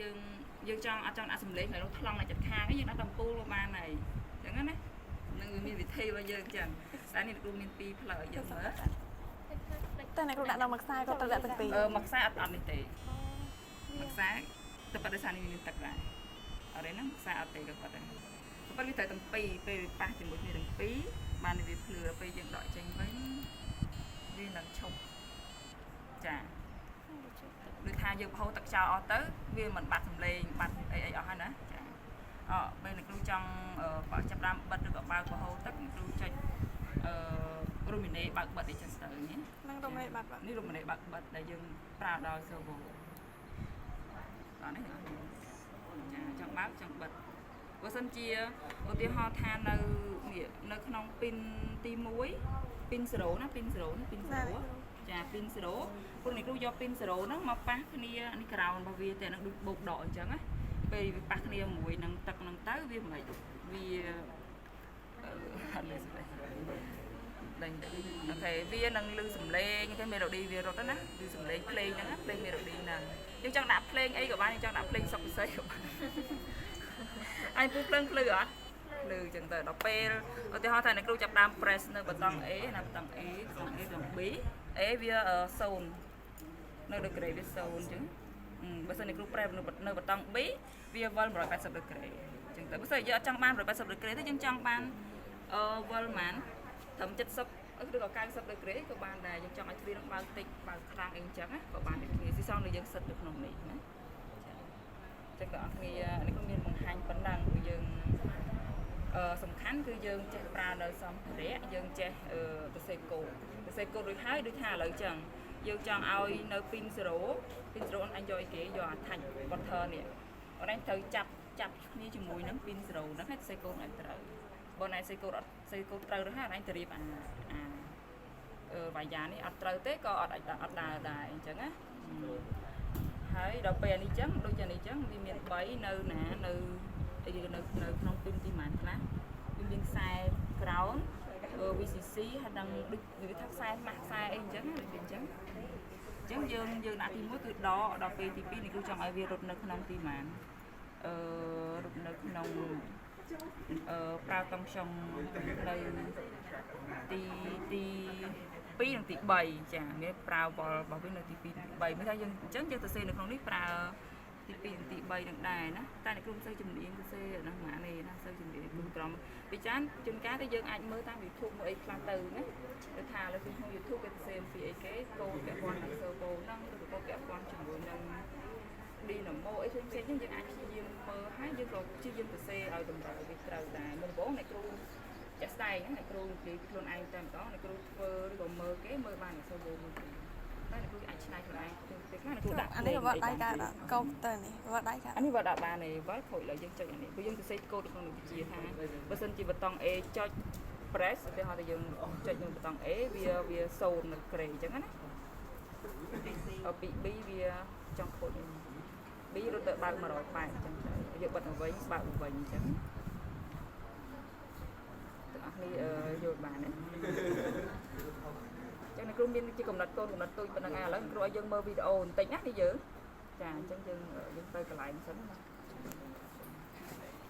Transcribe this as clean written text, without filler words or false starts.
យើងយើងចង់អត់ចង់ដាក់សំឡេងហើយរត់ថ្លង់នៅចិត្តខាងយើងដាក់តំពូលក៏បានដែរអញ្ចឹងណានឹងវាមានវិធីរបស់យើងអញ្ចឹងតែនេះគ្រូមានពីរផ្លូវឲ្យយើងមើល តែអ្នកគ្រូដាក់ដល់មួយខ្សែក៏ត្រូវដាក់ទាំងពីរ អឺមួយខ្សែអត់អត់នេះទេមួយខ្សែតែប៉ុន្តែសារនេះមានទឹកដែរអត់ទេណាមួយខ្សែអត់ទេក៏ប៉ុន្តែប៉ុន្តែវាត្រូវទាំងពីរពេលវាប៉ះជាមួយគ្នាទាំងពីរបានវាភ្លឺដល់ពេលយើងដកចេញវិញវានឹងឈប់ចាដូចថាយើងបហូរទឹកចោលអស់ទៅវាមិនបាត់សំឡេងបាត់អីអីអស់ហើយណាចាអពេលអ្នកគ្រូចង់បើចាប់ដើមបិទឬក៏បើកបហូរទឹកអ្នកគ្រូចុចអឺរូមីណេបើកបិទអីចឹងទៅណា នឹងរមែបាត់បាទ នេះរូបមន្តបើកបិទដែលយើងប្រើដោយ servo តោះនេះចាចង់បើកចង់បិទបើសិនជាឧទាហរណ៍ថានៅនេះនៅក្នុង pin ទី1 pin 0ណា pin 0នេះ pin 0ចា pin 0ពួកនេះគ្រូយក pin 0ហ្នឹងមកប៉ះគ្នានេះក្រោនរបស់វាតែនឹងដូចបោកដកអញ្ចឹងណាពេលវាប៉ះគ្នាមួយនឹងទឹកហ្នឹងទៅវាមិនវាអឺអត់លឺស្ដី ដេញ OK វានឹងលឺសំឡេងគេ melody វារត់ទៅណាលឺសំឡេងភ្លេងហ្នឹងណាភ្លេង melody ហ្នឹងយើងចង់ដាក់ភ្លេងអីក៏បានយើងចង់ដាក់ភ្លេងសុកពិសីក៏បានអញពូភ្លើងភ្លឺអត់ភ្លឺចឹងទៅដល់ពេលឧទាហរណ៍ថាអ្នកគ្រូចាប់ដើម press នៅប៊ូតុង A ណាប៊ូតុង A ប៊ូតុង A ប៊ូតុង B A វា0នៅ degree វា0អញ្ចឹងបើសិនអ្នកគ្រូ press នៅប៊ូតុង B វាវិល180 degree អញ្ចឹងទៅបើសិនយើងអត់ចង់បាន180 degree ទេយើងចង់បានអឺវិលប៉ុន្មានត្រឹម70ឬក៏90 degree ក៏បានដែរយើងចង់ឲ្យទ្វារនឹងបើកតិចបើកខ្លាំងអីអញ្ចឹងណាក៏បានដូចគ្នាស៊ីសងនៅយើងសិតនៅក្នុងនេះណាចាចឹងបងប្អូនគ្នានេះក៏មានបង្ហាញប៉ុណ្ណឹងគឺយើងអឺសំខាន់គឺយើងចេះប្រើនៅសម្ភារៈយើងចេះអឺទៅសេកូដទៅសេកូដដូចហើយដូចថាឥឡូវចឹងយើងចង់ឲ្យនៅ pin 0 pin 0អញយកអីគេយកអា touch water នេះអូនឯងត្រូវចាប់ចាប់គ្នាជាមួយនឹង pin 0ហ្នឹងហើយសេកូដឲ្យត្រូវបើណែសេកូដអត់សេកូដត្រូវទៅហើយអញទៅរៀបអាអាអឺវាយ៉ានេះអត់ត្រូវទេក៏អត់អាចអត់ដើរដែរអញ្ចឹងណាហើយដល់ពេលអានេះចឹងដូចអានេះចឹងវាមាន3នៅណានៅអីគេនៅនៅក្នុង pin ទីម៉ានខ្លះវាមានខ្សែ ground VCC ហើយនឹងដូចវាថាខ្សែម៉ាស់ខ្សែអីអញ្ចឹងណាដូចវាអញ្ចឹងអញ្ចឹងយើងយើងដាក់ទី1គឺដកដល់ពេលទី2នេះគឺចង់ឲ្យវារត់នៅក្នុងទីម៉ានអឺរត់នៅក្នុងអឺប្រើតង់ខ្ញុំនៅទីទី2និងទី3ចាមានប្រើវល់របស់វានៅទី2ទី3មានថាយើងអញ្ចឹងយើងទៅសេនៅក្នុងនេះប្រើទី2និងទី3នឹងដែរណាតែអ្នកគ្រូមិនសូវជំនាញទៅសេអាហ្នឹងហ្មងនេះណាសូវជំនាញគ្រូត្រង់ពីច្រើនជួនកាលទៅយើងអាចមើលតាម YouTube មើលអីខ្លះទៅណាគឺថាលើក្នុង YouTube គេទៅសេអំពីអីគេកូដពាក់ព័ន្ធនឹង servo ហ្នឹងឬក៏កូដពាក់ព័ន្ធជាមួយនឹង Dynamo អីផ្សេងៗហ្នឹងយើងអាចព្យាយាមមើលហើយយើងក៏ព្យាយាមទៅសេឲ្យតម្រូវវាត្រូវដែរមុនដំបូងអ្នកគ្រូជាក់ស្ដែងហ្នឹងអ្នកគ្រូនិយាយពីខ្លួនឯងតែម្ដងអ្នកគ្រូធ្វើឬក៏មើលគេមើលបាន servo មួយទេតែអ្នកគ្រូអាចឆ្នៃខ្លួនឯងពេលខ្លះអ្នកគ្រូដាក់ អានេះវត្តដៃកើតអត់កុំទៅនេះវត្តដៃកើត អានេះវត្តដាក់បានទេវត្តខូចឡើយយើងចុចអានេះព្រោះយើងទៅសេកូដក្នុងវិទ្យាថាបើសិនជាប៊ូតុង A ចុច press ឧទាហរណ៍ថាយើងចុចនៅប៊ូតុង A វាវា0នៅក្រេអញ្ចឹងណាដល់ពី B វាចង់ខូចនេះ B រត់ទៅបើក180អញ្ចឹងទៅយើងបិទមកវិញបើកមកវិញអញ្ចឹងទាំងអស់គ្នាយល់បានទេចឹងអ្នកគ្រូមានជាកំណត់កូនកំណត់ទូចប៉ុណ្្នឹងឯងឥឡូវគ្រូឲ្យយើងមើលវីដេអូបន្តិចណានេះយើងចាអញ្ចឹងយើងយើងទៅកន្លែងសិនណា